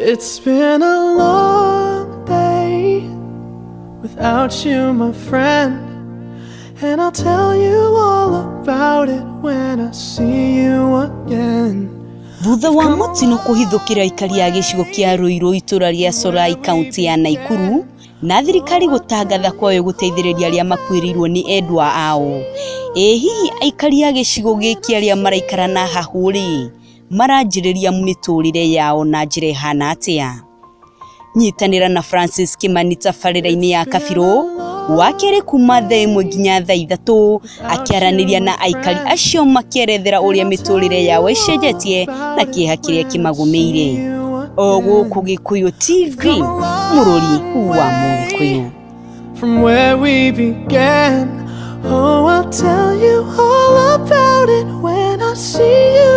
It's been a long day without you, my friend. And I'll tell you all about it when I see you again. Thutha wa mũtino kũhithũkĩra aikari a gĩcigo kĩa Ruiru itũra rĩa Solai kaunti ya Naikuru na thirikari gũtangatha kwayo gũteithĩrĩria arĩa makuĩrĩirwo nĩ endwa ao. Ĩ hihi aikari a gĩcigo gĩkĩ arĩa maraikara na hahũ rĩ maranjĩrĩria mĩtũrĩre yao na njĩra ĩhana atĩa? Nyitanĩra na Francis Kimani tabarĩra-inĩ ya Kabirũ wa kerĩ kuma thaa 1 nginya thaa 3 akĩaranĩria na aikari acio makĩerethera ũrĩa mĩtũrĩre yao ĩcenjetie na kĩeha kĩrĩa kĩmagũmĩire. O gũkũ Gĩkũyũ TV, mũrũri wa Mũgĩkũyũ. From where we began. Oh, I'll tell you all about it when I see you.